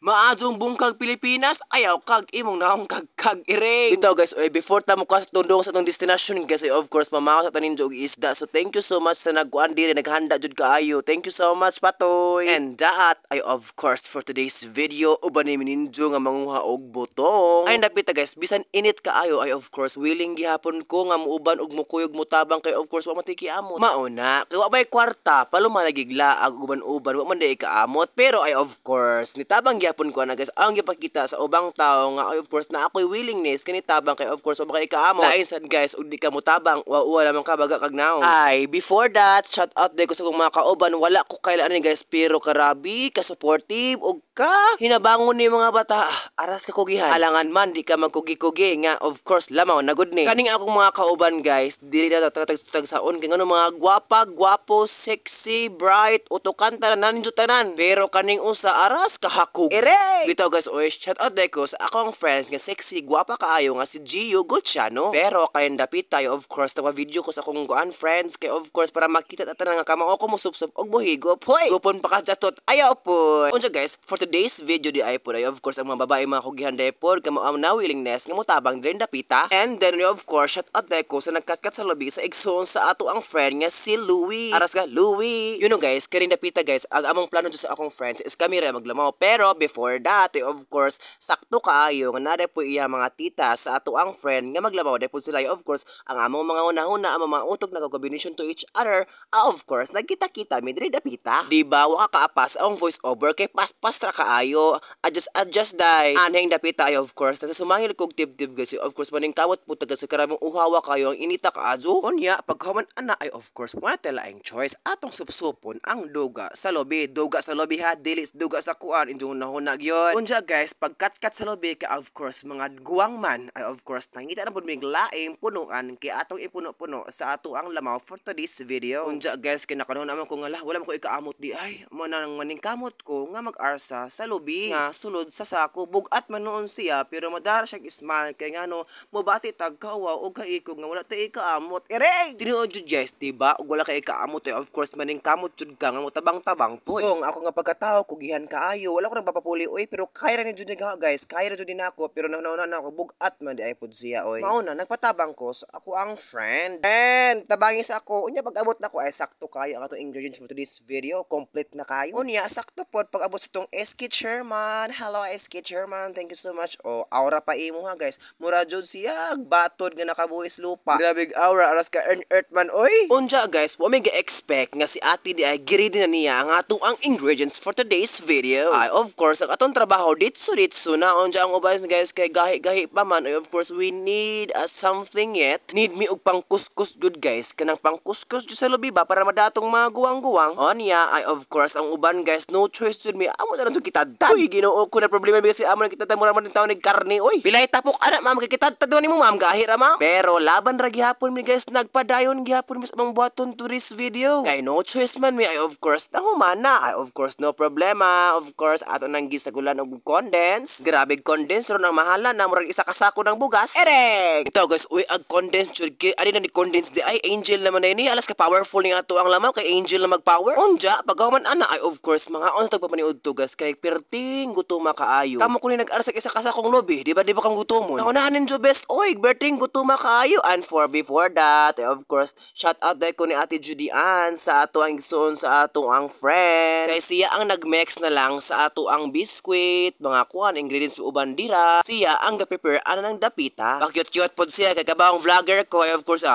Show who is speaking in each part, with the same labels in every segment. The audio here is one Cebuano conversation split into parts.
Speaker 1: Maadtong bungkag Pilipinas, ayaw kag imong naong kag kag iring. Bitaw, guys, oy, before ta mo tundong sa atong destination, guys, ay of course mamaw sa tanin og isda. So thank you so much sa nagkuan diri, naghanda jud kaayo. Thank you so much, patoy. And that ay of course for today's video, uban ni ninyo nga manguha og butong. Ay dapita, guys, bisan init kaayo ay of course willing gihapon ko nga muuban og mukuyog, mutabang, kay of course wa man kiamot. Mauna, kay wa bay kwarta, palumalagigla ag uban-uban, wa man day kaamot. Pero ay of course nitabang gihapon ko ana, guys, ang gipakita sa ubang tao nga ay of course na ako'y willingness kanitabang, kay of course wa kay kaamot. Lain sad, guys, ug di ka mutabang, wa wala man ka baga kag naong. Ay before that, shout out day ko sa akong mga kauban. Wala ko kailan ani, guys, pero karabi ka supportive ug ka hinabangon ni mga bata. Aras ka kugihan. Alangan man di ka magkugi-kugi nga of course lamaw na gud ni. Kaning akong mga kauban, guys, dili na tag tag saon kay ngano mga gwapa, gwapo, sexy, bright, utukan tanan ninyo tanan. Pero kaning usa aras kahakog. Ere! Bitaw, guys, oy, shout out day ko sa akong friends nga sexy, gwapa kaayo nga si Gio Gulciano. Pero kaning dapit tayo, of course tawa video ko sa akong kuan friends kay of course para makita ta tanan nga kamao ko musupsup og buhigo. Hoy, gupon pa ka jatot. Ayaw po. Unsa, guys, for today's video di ay po ay of course ang mga babae, mga kugihan day po kamo ang na willingness nga motabang diri dapita. And then of course shout out day ko sa nagkatkat sa lobi sa igsoon sa ato ang friend nga si Louie. Aras ka Louie. Guys, kaning dapita, guys, ang among plano dyan sa akong friends is kami ra maglamaw. Pero before that, eh, of course, sakto kaayo nga naa po iya mga tita sa ato ang friend nga maglamaw day po sila. Of course, ang among mga unahuna, ang mga utok na combination to each other, of course, nagkita-kita mi diri dapita. Di ba wa ka kaapas ang voice over kay paspas ra kaayo. Adjust adjust dai. Anheng dapita ay of course nasa sumangil kog tib-tib, guys. Of course maning kamot po taga sa karamong uhawa kayo ang inita kaazo. Unya pagkaman ana ay of course wala tela ang choice atong supsupon ang duga sa lobi. Duga sa lobi ha, dili duga sa kuan, injong nahuna gyud. Unya, guys, pagkatkat sa lobi ka of course mga guwang man ay of course nangita na pud mig laing punuan kay atong ipuno-puno sa ato ang lamaw for today's video. Unya, guys, kay nakanuon naman ko nga lah, wala man ko ikaamot di ay mo na nang maning kamot ko nga mag-arsa sa lobi nga sulod sa sako. Bugat man noon siya pero madara siya smile kay ngano mobati tag kauwaw og kaikog nga wala ta ikaamot. Ere! Tinuod jud, guys, diba? Ug wala ka ikaamot eh, of course maning kamot jud ka nga motabang-tabang po. So ang ako nga pagkatao kugihan kaayo, wala ko nagpapapuli oy, pero kaya ra ni jud ni guys, kaya ra jud ni nako, pero nauna na ako bugat man di ay pud siya oy. Mao na nagpatabang ko sa ako ang friend. And tabangi sa ako. Unya pag abot nako ay sakto kayo ang atong ingredients for today's video, complete na kayo. Unya sakto pod pag abot sa tong SK chairman. Hello, SK chairman, thank you so much. Oh, aura pa imo ha, guys. Mura jud siya batod nga nakabuhis lupa. Grabe aura, aras ka earn earth man oy. Unja, guys, wa may ga-expect nga si ate di ay giready na niya ang atong ang ingredients for today's video. Ay of course ang atong trabaho ditso ditso na. Unja ang uban, guys, kay gahi-gahi pa man ay of course we need something yet. Need mi og pangkuskus good, guys, kanang pangkuskus jud sa lubi ba para madatong mga guwang-guwang. Onya ay of course ang uban, guys, no choice jud mi amo na lang jud kita. Uy, Ginoo ko na problema kasi amo na kita mura man taon ni karne oy. Pilay tapok ana, ma'am, kay kita tad nimo, ma'am, gahi ra, ma'am. Pero laban ra gihapon mi, guys, nagpadayon gihapon mi sa among buhaton to this video. Kay no choice man mi ay of course nahuman na. Ay of course no problema. Of course ato nang gisagulan og condense. Grabe condense ron ang mahala na, murag isa ka sako ng bugas. Ere! Ito, guys, uy, ag condense jud kay ani na ni condense di ay angel naman na ini. Alas ka powerful ni ato ang lamaw kay angel na magpower. Unja pagkahuman ana ay of course mga on sa tagpapaniud to, guys, kay perting gutuma kaayo. Kamo ko ni nag-aras isa ka sakong lobi, di ba kang gutomon? Naunahan ninyo best oy, perting gutuma kaayo. And for before that, eh, of course, shout out dahil ko ni Ate Judy Ann sa ato ang igsoon sa ato ang friend. Kay siya ang nagmix na lang sa ato ang biscuit, mga kuan ingredients uban dira. Siya ang ga-prepare ana ng dapita. Pa-cute-cute pod siya kay kabang vlogger ko. Eh, of course,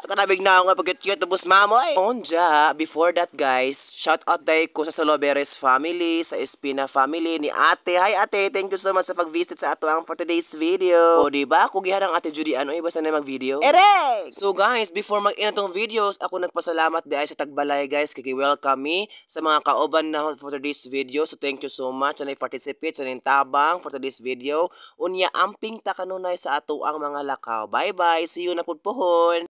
Speaker 1: kanabig na nga pag-cute tapos mamoy. Onja, before that, guys, shout out dahil ko sa Soloveres family, sa Espina family ni Ate. Hi, Ate, thank you so much sa pag-visit sa ato ang for today's video. O di ba, kugihan ang Ate Judy ano, iba na mag-video. Ere! So guys, before mag-ina tong videos, ako nagpasalamat di ay sa tagbalay, guys, kay welcome me sa mga kauban na for today's video. So thank you so much sa participate sa tabang for today's video. Unya amping ta kanunay sa ato ang mga lakaw. Bye bye. See you na pud pohon.